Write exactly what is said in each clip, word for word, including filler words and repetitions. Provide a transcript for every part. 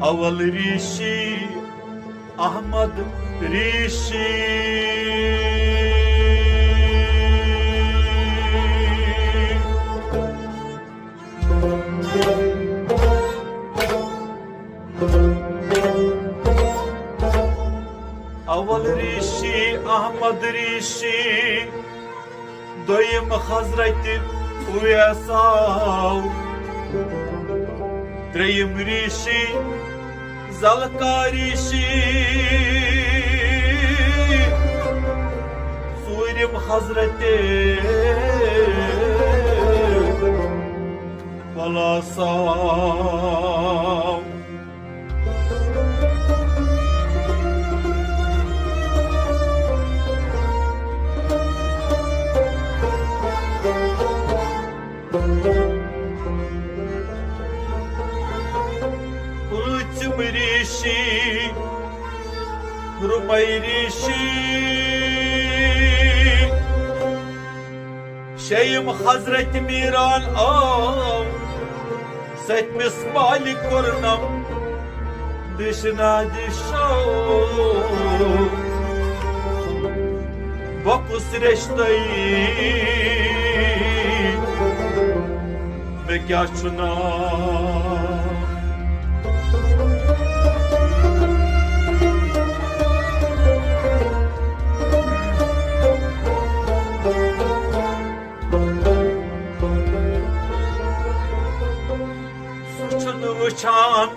اول ریشی احمد ریشی۔ اول ریشی احمد ریشی، دوٚیِم حضرت اویس آو، ترٛیٚیِم ریشی ذوالفقار ریشی، ژوٗرِم حضرت پلاس آو۔ پوٗنٛژِم ریشی رُمے ریشی، شیٚیِم حضرت میران آو، سٔتمِس مالہِ کوٚرنم دِشنا دِشو۔ بۄکُس رِشتَے، مےٚ کیٛاہ چھُ ناو؟ سُہ چھُنہٕ وٕچھان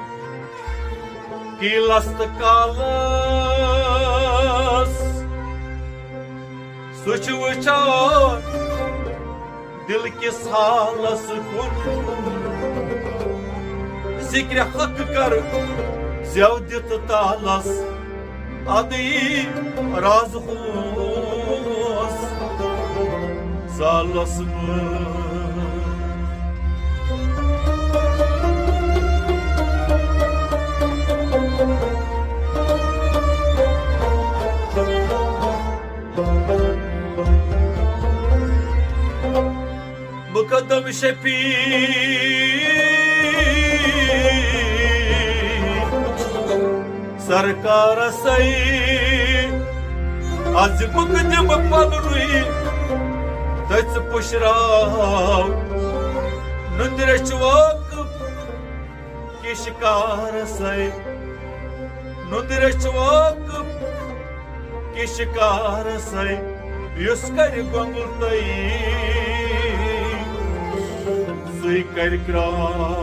کیلس تہٕ کالس، سُہ چھُ وٕچھان دِل کِس حالس کُن۔ ذِکرِ حق کر زٮ۪و دِتھ تالس، ادٕ یی راز ہوس زالس منٛز۔ مقدم شفیع سرکارسے، از مقدم پننُے تٔژ پُشراو۔ نُندرِ چھُ واقف کہِ شکارسے، نُندرِ چھُ واقف کہِ شکارسے، یُس کرِ گۄنگُل تٔیی، سُے کرِ کرٛاو۔